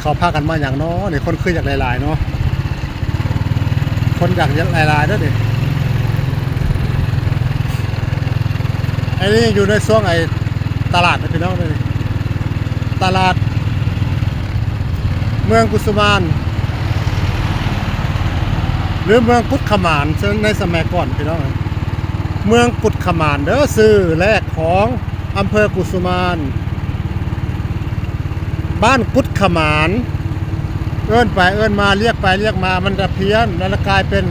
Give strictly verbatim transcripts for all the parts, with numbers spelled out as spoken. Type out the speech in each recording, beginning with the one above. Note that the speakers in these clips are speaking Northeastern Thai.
เขาพากันมาอย่างน้อนี่ คนคืออยากหลายๆเนาะ คนอยากหลายๆเด้อนี่ อันนี้อยู่ในช่วงไอ้ตลาดนะพี่น้องนี่ ตลาดเมืองกุสุมาน หรือเมืองกุดขมานในสมัยก่อนพี่น้อง เมืองกุดขมานเด้อ ชื่อแรกของอำเภอกุสุมาน บ้านกุดขมาน เอิ้นไปเอิ้นมา เรียกไปเรียกมา มันจะเพี้ยน แล้วกลายเป็น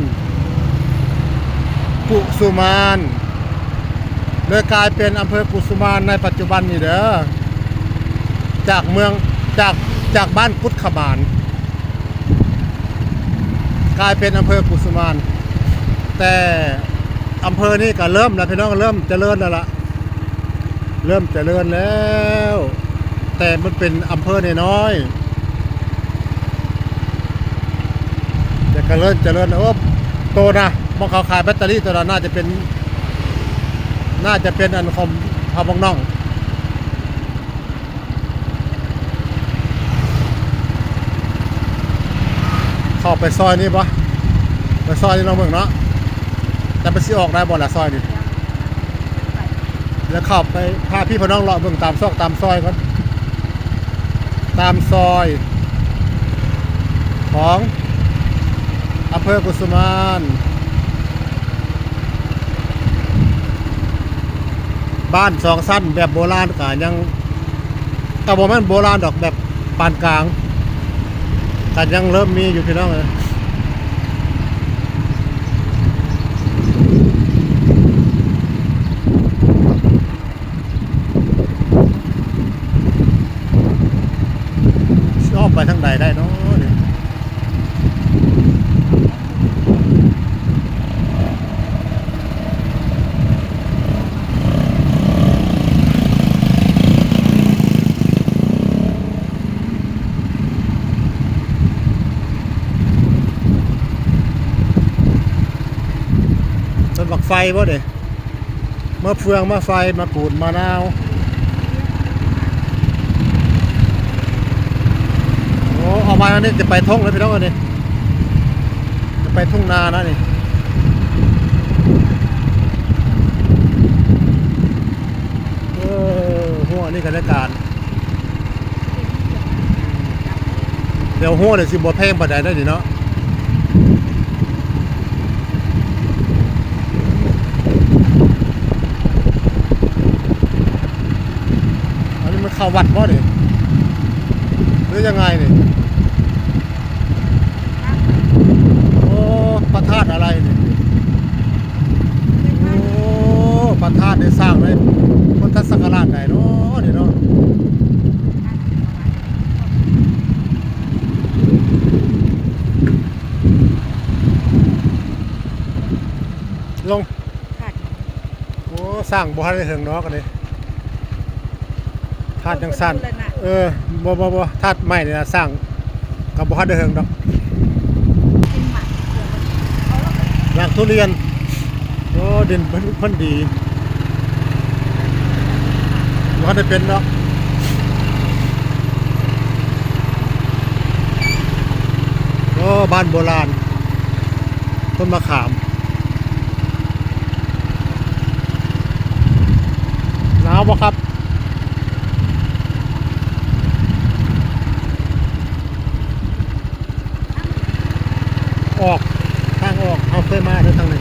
กุสุมาน เลยกลายเป็นอำเภอกุสุมานในปัจจุบันนี่เด้อ จากเมือง จาก จากบ้านกุดขมาน กลายเป็นอำเภอกุสุมาน แต่อำเภอนี่ก็เริ่มแล้วพี่น้อง เริ่มเจริญแล้วล่ะ เริ่มเจริญแล้ว แต่มันเป็นอำเภอน้อยๆ แต่ก็เริ่มเจริญ โอ้ โตนะ มองเขาขายแบตเตอรี่ตัวนั้นน่าจะเป็น น่าจะเป็นอันคอมพาบองน้อง เข้าไปซอยนี้ปะ ไปซอยนี้ลองเบิ่งเนาะ แต่ไปสิออกได้บ่ละซอยนี้ แล้วเข้าไปพาพี่พน้องเลาะเบิ่งตามซอกตามซอยก่อน ตามซอยของอำเภอกุสุมาน บ้านสองชั้นแบบโบราณก็ยัง ก็บ่แม่นโบราณดอก แบบปานกลาง ก็ยังเริ่มมีอยู่พี่น้องเอ้ย สิอ้อมไปทางใดได้เนาะนี่ ต้นบักไฟบ่เด้ มะเฟือง มะไฟ มะกรูด มะนาว โอ้ ออกมาทางนี้จะไปทุ่งแล้วพี่น้อง อันนี้ จะไปทุ่งนานะนี่ เออ หัวนี่ก็ได้การ เดี๋ยวหัวเดี๋ยวสิบ่แพงปานใดได้นี่เนาะ อันนี้มันเข้าวัดบ่นี่ หรือยังไงนี่ โอ้ พระธาตุอะไรนี่ โอ้ พระธาตุได้สร้างในพุทธศักราชใดเนาะนี่เนาะ ลง ธาตุหยัง โอ้ สร้างบ่ทันได้เถิงดอกอันนี้ ธาตุยังสั้น พุทธบูรณะ เออ บ่ บ่ บ่ ธาตุใหม่นี่นะ สร้างก็บ่ทันได้เถิงดอก กินหมากเผือก หมากทุเรียน โอ้ ดินเพิ่น เพิ่นดี บ่ทันได้เป็นดอก โอ้ บ้านโบราณ ต้นมะขาม หนาวบ่ครับ ออก ทางออก เฮาเคยมาเด้อทางนี้